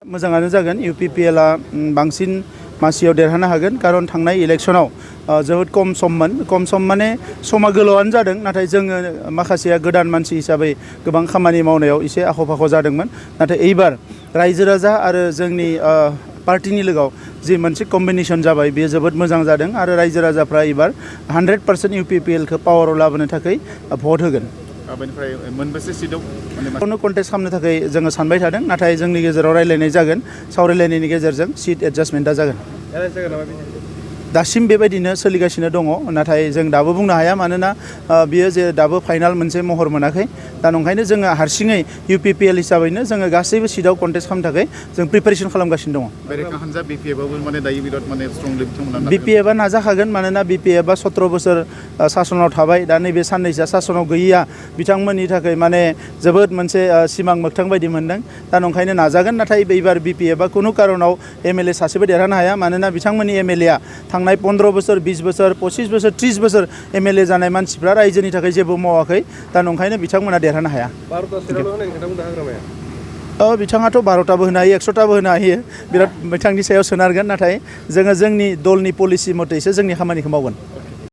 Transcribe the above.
मोजाङानो जागोन UPPLआ बांसिन मासियाव देरहानो हागोन कारण थांनाय इलेक्शनाव जोबोद खम सम माने समा गोलावानो जादों नाथाय जोङो माखासेया गोदान मानसि हिसाबै गोबां खामानि मावनायाव एसे आख' फाख' जादोंमोन नाथाय एबार रायजो राजा आरो जोंनि पार्टिनि लोगोआव जि मोनसे कम्बिनेशन जाबाय बेयो जोबोद मोजां जादों आरो रायजो राजाफ्रा एबार 100% UPPLखौ पावाराव लाबोनो थाखाय भट होगोन। बेनिफ्राय मोनबेसे सिटआव बेखौनो कन्टेस्ट खालामनो थाखाय जोङो सानबाय थादों नाथाय जोंनि गेजेराव रायलायनाय जागोन सावरायलायनायनि गेजेरजों सिट एडजास्टमेन्टआ जागोन। दासिम बेबायदिनो सोलिगासिनो दङ नाथाय जों दाबो बुंनो हाया मानोना बियो जे दाबो फाइनाल मोनसे महर मोनाखै दा नंखायनो जोङो हारसिङै UPPL हिसाबैनो जोङो गासैबो सिटआव कन्टेस्ट खालामनो थाखाय जों प्रिपेरेसन खालामगासिनो दङ। बेरेखा हानजा BPFआबो माने दायो बिराद माने स्ट्रंलि बिथांमोना BPFआ नाजाखागोन मानोना BPFआ 17 बोसोर सासनाव थाबाय दा नैबे साननैसोआ सासनाव गैयैया बिथांमोननि थाखाय माने जोबोद मोनसे सिमां मोगथां बायदि मोनदों दा नंखायनो नाजागोन नाथाय एबार BPFआ खुनु कारनाव MLA सासेबो देरहानो हाया मानोना बिथांमोननि MLAआ थांनाय 15 बोसोर 20 बोसोर 25 बोसोर 30 बोसोर MLA जानाय मानसिफ्रा रायजोनि थाखाय जेबो मावाखै दा नंखायनो बिथांमोना देरहानो हाया। बिथाङाथ' 12टाबो होनो हायो 100टाबो होनो हायो बिराद बिथांनि सायाव सोनारगोन नाथाय जोङो जोंनि दलनि पलिसि मथैसो जोंनि खामानिखौ मावगोन।